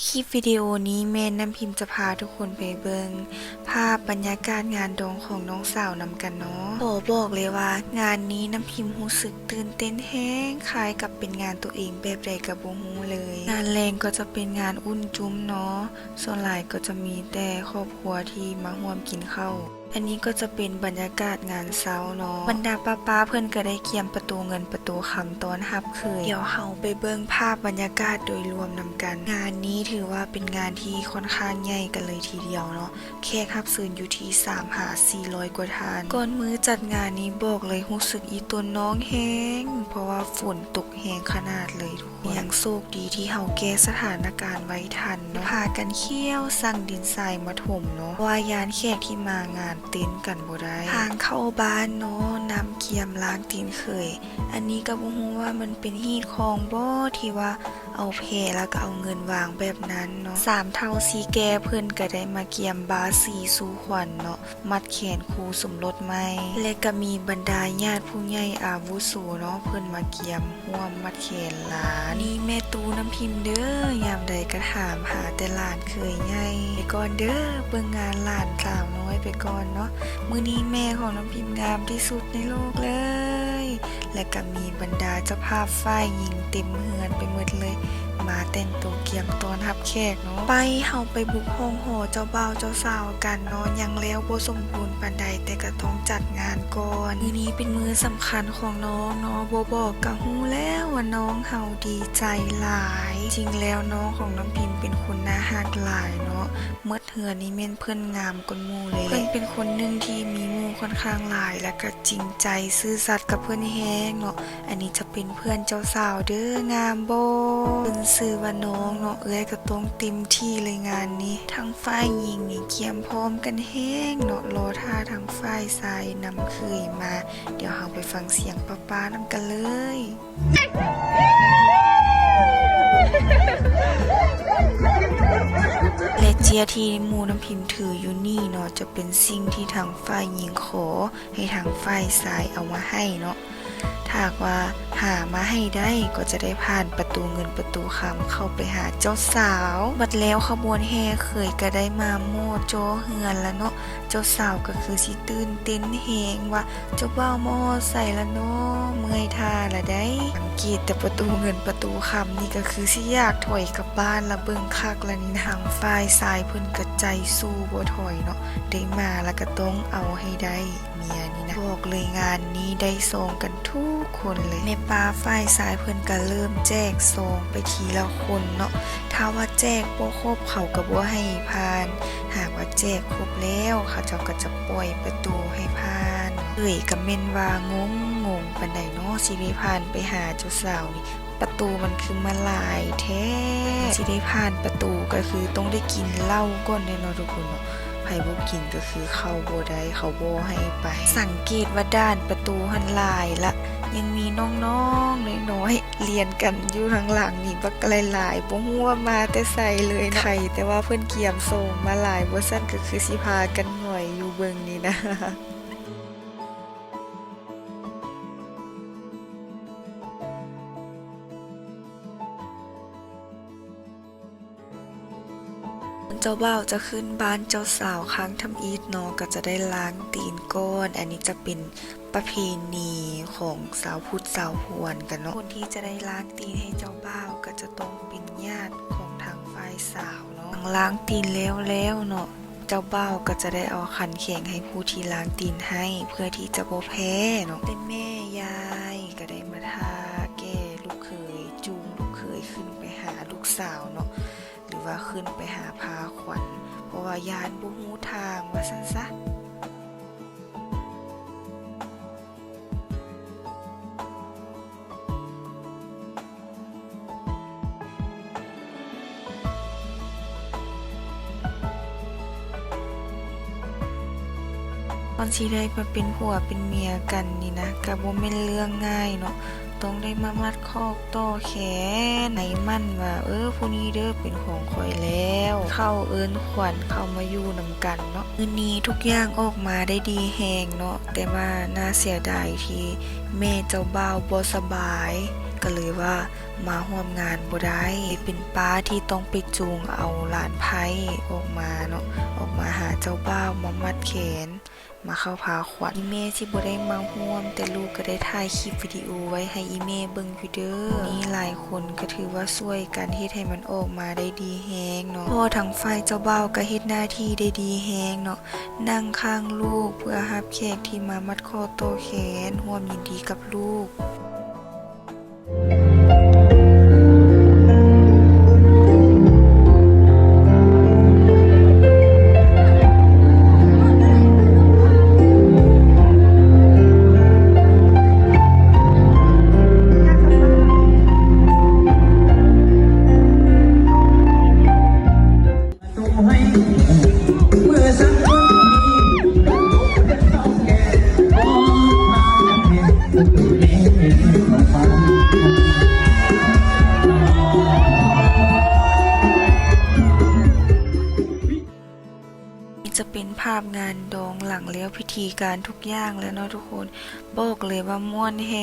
ຄລິບວິດີໂອນີ້ແມ່ນນ້ຳພິມຈະພາທຸກຄົນໄປເບິ່ງພາບບັນຍາກາດງານດອງຂອງນ້ອງສາວນຳກັນເນາະ. ຂໍບອກເລີຍວ່າງານນີ້ນ້ຳພິມຮູ້ສຶກຕື່ນເຕັ້ນແຮງ ຄ້າຍກັບເປັນງານໂຕເອງແບບໃດກໍບໍ່ຮູ້ເລີຍ. ງານແລງກໍຈະເປັນງານອຸ່ນຈຸ້ມເນາະ, ສ່ວນຫຼາຍກໍຈະມີແຕ່ຄອບຄົວທີ່ມາຮ່ວມກິນເຂົ້າ. ອັນນີ້ກໍຈະເປັນບັນຍາກາດງານເຊົ້າເນາະ. ບັນດາປ້າໆ ເພິ່ນກໍໄດ້ກຽມປະຕູເງິນປະຕູຄຳຕ້ອນຮັບເຂີຍ. ດຽວເຮົາໄປເບິ່ງພາບບັນຍາກາດໂດຍລວມນຳກັນ. ງານນີ້ຖືວ່າເປັນງານທີ່ຂ້ອນຂ້າງໃຫຍ່ກັນເລີຍທີດຽວເນາະ, ແຂກຮັບເຊີນຢູ່ທີ່ສາມຫາສີ່ຮ້ອຍກວ່າທ່ານ. ກ່ອນມື້ຈັດງານນີ້ບອກເລີຍຮູ້ສຶກອີ່ຕົນນ້ອງແຮງ ເພາະວ່າຝົນຕົກແຮງຂະໜາດເລີຍ. ຍັງໂຊກດີທີ່ເຮົາແກ້ສະຖານະການໄວ້ທັນເນາະ, ພາກັນຂ້ຽວສັ່ງດິນຊາຍມາຖົມເນາະ ເພາະວ່າຢ້ານແຂກທີ່ມາງານເຕັ້ນກັນບໍ່ໄດ້. ທາງເຂົ້າບ້ານເນາະ, ນ້ຳກຽມລ້າງຕີນເຂີຍ. ອັນນີ້ກໍບໍ່ຮູ້ວ່າມັນເປັນຮີດຄອງບໍ່ ທີ່ວ່າເອົາແພແລ້ວກໍເອົາເງິນວາງແບບນັ້ນເນາະ. ສາມເຖົ້າສີ່ແກ່ເພິ່ນກໍໄດ້ມາກຽມບາສີສູ່ຂວັນເນາະ. ມັດແຂນຄູ່ສົມລົດໃໝ່ ແລະກະມີບັນດາຍາດຜູ້ໃຫຍ່ອາວຸໂສເນາະ ເພິ່ນມາກຽມຮ່ວມມັດແຂນຫຼານ. ນີ້ແມ່ຕູ້ນ້ຳພິມເດີ, ຍາມໃດກະຖາມຫາແຕ່ຫຼານເຂີຍໃຫຍ່. ໄປກ່ອນເດີ, ເບິ່ງງານຫຼານສາວນ້ອຍໄປກ່ອນເນາະ. ມື້ນີ້ແມ່ຂອງນ້ຳພິມງາມທີ່ສຸດໃນໂລກເລີຍ. ແລະກະມີບັນດາເຈົ້າພາບຝ່າຍຍິງເຕັມເຮືອນໄປໝົດເລີຍ, ມາແຕ່ງໂຕກຽມຕ້ອນຮັບແຂກເນາະ. ໄປ ເຮົາໄປບຸກຫ້ອງຫໍເຈົ້າບ່າວເຈົ້າສາວກັນເນາະ. ຍັງແລ້ວບໍ່ສົມບູນປານໃດ ແຕ່ກະຕ້ອງຈັດງານກ່ອນ. ມື້ນີ້ເປັນມື້ສຳຄັນຂອງນ້ອງເນາະ, ບໍ່ບອກກະຮູ້ແລ້ວວ່ານ້ອງເຮົາດີໃຈຫຼາຍ. ຈິງແລ້ວນ້ອງຂອງນ້ຳພິມເປັນຄົນໜ້າຮັກຫຼາຍເນາະ, ເໝິດ ເຮືອນນີ້ແມ່ນເພິ່ນງາມກວ່າໝູ່ເລີຍແຫຼະ. ເພິ່ນເປັນຄົນໜຶ່ງທີ່ມີໝູ່ຂ້ອນຂ້າງຫຼາຍ ແລະກະຈິງໃຈຊື່ສັດກັບເພິ່ນແຮງເນາະ. ອັນນີ້ຈະເປັນເພື່ອນເຈົ້າສາວເດີ, ງາມບໍ່? ເພິ່ນຊື່ວ່ານ້ອງເນາະ, ເອື້ອຍກະຕ້ອງເຕັມທີ່ເລີຍງານນີ້. ທັງຝ່າຍຍິງນີ້ກຽມພ້ອມກັນແຮງເນາະ, ລໍຖ້າທັງຝ່າຍຊາຍນຳເຂີຍມາ. ດຽວເຮົາໄປຟັງສຽງປ້າໆນຳກັນເລີຍ. ແລະເຈ້ຍທີ່ໝູ່ນ້ຳພິມຖືຢູ່ນີ້ເນາະ ຈະເປັນສິ່ງທີ່ທາງຝ່າຍຍິງຂໍໃຫ້ທາງຝ່າຍຊາຍເອົາມາໃຫ້ເນາະ. ຖ້າຫາກວ່າຫາມາໃຫ້ໄດ້ ກໍຈະໄດ້ຜ່ານປະຕູເງິນປະຕູຄຳເຂົ້າໄປຫາເຈົ້າສາວ. ບັດແລ້ວຂະບວນແຫ່ເຂີຍກະໄດ້ມາໝໍ້ຈໍເຮືອນລະເນາະ. ເຈົ້າສາວກໍຄືຊິຕື່ນເຕັ້ນແຮງວ່າ ເຈົ້າບ່າວມາຮອດໃສລະເນາະ, ເມື່ອຍທ່າລະໃດ໋. ສັງເກດແຕ່ປະຕູເງິນປະຕູຄຳນີ້ກໍຄືຊິຢາກຖອຍກັບບ້ານລະເບິ່ງຄັກລະນີ້ນະ. ທາງຝ່າຍຊາຍເພິ່ນກໍໃຈສູ້ບໍ່ຖອຍເນາະ, ໄດ້ມາລະກໍຕ້ອງເອົາໃຫ້ໄດ້ ເມຍນີ້ນະ. ບອກເລີຍງານນີ້ໄດ້ຊອງກັນທຸກຄົນເລີຍ. ແມ່ປ້າຝ່າຍຊາຍເພິ່ນກໍເລີ່ມແຈກຊອງໄປທີລະຄົນເນາະ. ຖ້າວ່າແຈກບໍ່ຄົບເຂົາກໍບໍ່ໃຫ້ຜ່ານ, ຫາກວ່າແຈກຄົບແລ້ວເຂົາເຈົ້າກໍຈະປ່ອຍປະຕູໃຫ້ຜ່ານ. ເຂີຍກໍແມ່ນວ່າງົງໆປານໃດເນາະ ຊິໄດ້ຜ່ານໄປຫາເຈົ້າສາວນີ້, ປະຕູມັນຄືມາຫຼາຍແທ້. ຊິໄດ້ຜ່ານປະຕູກໍຄືຕ້ອງໄດ້ກິນເຫຼົ້າກ່ອນເດ້ເນາະທຸກຄົນເນາະ, ໃຜບໍ່ກິນກໍຄືເຂົ້າບໍ່ໄດ້ ເຂົາບໍ່ໃຫ້ໄປ. ສັງເກດວ່າດ່ານປະຕູຫັ້ນຫຼາຍລະ ຍັງມີນ້ອງໆນ້ອຍໆລຽນກັນຢູ່ທາງຫຼັງນີ້ບັກຫຼາຍໆ ບໍ່ຮູ້ວ່າມາແຕ່ໃສເລີຍເນາະ. ໄຄແຕ່ວ່າເພິ່ນກຽມໂສງມາຫຼາຍ, ບໍ່ຊັ້ນກໍຄືຊິພາກັນຫງອຍຢູ່ເບິ່ງນີ້ນະ. ເຈົ້າບ່າວຈະຂຶ້ນບ້ານເຈົ້າສາວຄັ້ງທຳອິດເນາະ ກໍຈະໄດ້ລ້າງຕີນກ່ອນ. ອັນນີ້ຈະເປັນປະເພນີຂອງຊາວພຸດຊາວພວນກັນເນາະ. ຄົນທີ່ຈະໄດ້ລ້າງຕີນໃຫ້ເຈົ້າບ່າວກໍຈະຕ້ອງເປັນຍາດຂອງທາງຝ່າຍສາວເນາະ. ຫຼັງລ້າງຕີນແລ້ວແລ້ວເນາະ ເຈົ້າບ່າວກໍຈະໄດ້ເອົາຂັນແຂງໃຫ້ຜູ້ທີ່ລ້າງຕີນໃຫ້ ເພື່ອທີ່ຈະບໍ່ແພ້ເນາະ. ແຕ່ແມ່ຍາຍກໍໄດ້ມາຖ້າແກ່ລູກເຂີຍ, ຈູງລູກເຂີຍຂຶ້ນໄປຫາລູກສາວເນາະ ຫຼືວ່າຂຶ້ນໄປຫາພາຂວັນ ເພາະວ່າຢ້ານບໍ່ຮູ້ທາງວ່າຊັ້ນຊະ. ກ່ອນຊິໄດ້ມາເປັນຜົວເປັນເມຍກັນນີ້ນະ ກະບໍ່ແມ່ນເລື່ອງງ່າຍເນາະ, ຕ້ອງໄດ້ມາມັດຄອກຕໍ່ແຂນ ໃຫ້ໝັ້ນວ່າ ເອີ ຜູ້ນີ້ເດີເປັນຂອງຂ້ອຍແລ້ວ, ເຂົ້າເອີ້ນຂວັນເຂົ້າມາຢູ່ນຳກັນເນາະ. ມື້ນີ້ທຸກຢ່າງອອກມາໄດ້ດີແຮງເນາະ, ແຕ່ວ່າໜ້າເສຍດາຍທີ່ ແມ່ເຈົ້າບ່າວບໍ່ສະບາຍ ກໍເລີຍວ່າມາຮ່ວມງານບໍ່ໄດ້ ເປັນປ້າທີ່ຕ້ອງໄປຈູງເອົາຫຼານໃພ້ອອກມາເນາະ ອອກມາຫາເຈົ້າບ່າວ ມາມັດແຂນ ມາເຂົ້າພາຂວັນ. ອີ່ແມ່ຊິບໍ່ໄດ້ມາຮ່ວມ ແຕ່ລູກກໍໄດ້ຖ່າຍຄລິບວິດີໂອໄວ້ໃຫ້ອີ່ແມ່ເບິ່ງຢູ່ເດີ. ມີຫຼາຍຄົນກໍຖືວ່າຊ່ວຍກັນເຮັດໃຫ້ມັນອອກມາໄດ້ດີແຮງເນາະ. ພໍ່ທາງຝ່າຍເຈົ້າບ່າວກໍເຮັດໜ້າທີ່ໄດ້ດີແຮງເນາະ ນັ່ງຂ້າງລູກເພື່ອຮັບແຂກທີ່ມາມັດຂໍ້ຕໍ່ແຂນ ຮ່ວມຍິນດີກັບລູກ. ຈະເປັນພາບງານດອງຫຼັງແລ້ວພິທີການທຸກຢ່າງແລ້ວເນາະທຸກຄົນ. ບອກເລີຍວ່າມ່ວນແຮ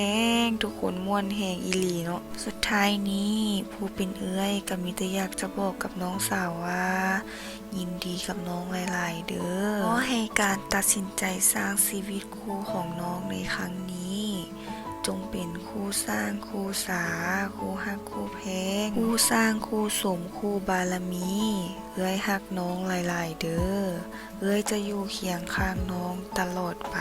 ງ ທຸກຄົນ ມ່ວນແຮງອີ່ຫຼີເນາະ. ສຸດທ້າຍນີ້ ຜູ້ເປັນເອື້ອຍກໍມີແຕ່ຢາກຈະບອກກັບນ້ອງສາວວ່າ ຍິນດີກັບນ້ອງຫຼາຍໆເດີ. ຂໍໃຫ້ການຕັດສິນໃຈສ້າງຊີວິດຄູ່ຂອງນ້ອງໃນຄັ້ງນີ້ ຈົ່ງເປັນຄູ່ສ້າງຄູ່ສາ ຄູ່ຮັກຄູ່ແພງ ຄູ່ສ້າງຄູ່ສົມຄູ່ບາລະມີ. ເອື້ອຍຮັກນ້ອງຫຼາຍໆເດີ. ເອື້ອຍຈະຢູ່ຄຽງຂ້າງນ້ອງຕະຫຼອດໄປ.